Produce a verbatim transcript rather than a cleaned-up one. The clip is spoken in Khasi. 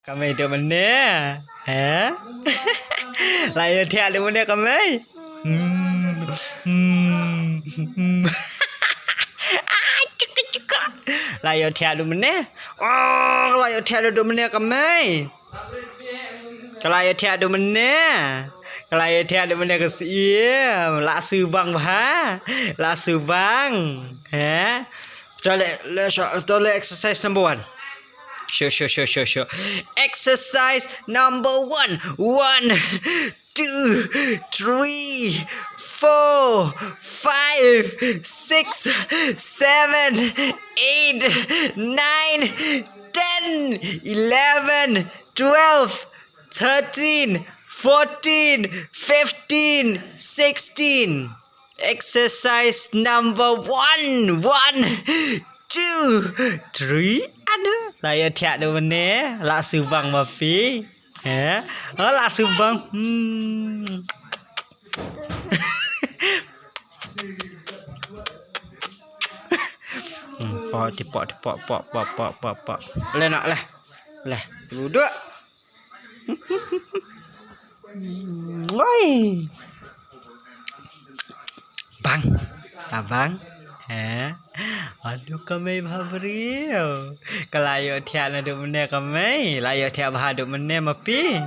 Ka mei duh mynne? He? La ïoh thiah duh mynne ka mei? Hmm, hmm, hmm. Ah, chuka, chuka. La ïoh thiah duh mynne? Oh, la ïoh thiah duh mynne ka mei? Ka la ïoh thiah duh mynne? Ka la ïoh thiah duh mynne ka siem? La shu bang bha? La shu bang? He? To leh, leh shuwa, to leh exercise number one. Sure, sure, sure, sure, sure. Exercise number one. One, two, three, four, five, six, seven, eight, nine, ten, eleven, twelve, thirteen, fourteen, fifteen, sixteen. Exercise number one. One, two, three. Aduh, la ïoh thiah duh mynne, la shu bang ma phi. He? Oh, la shu bang. Hmm. Hmm, pok, ti pok, ti pok, pok, pok, pok, pok, pok. Leh noh, leh. Leh. Duduk. Oi. Bang. Abang. He. Aduh, ka mei bha briew. Ka la ïoh thiah naduh mynne ka mei. La ïoh thiah bha duh mynne ma phi.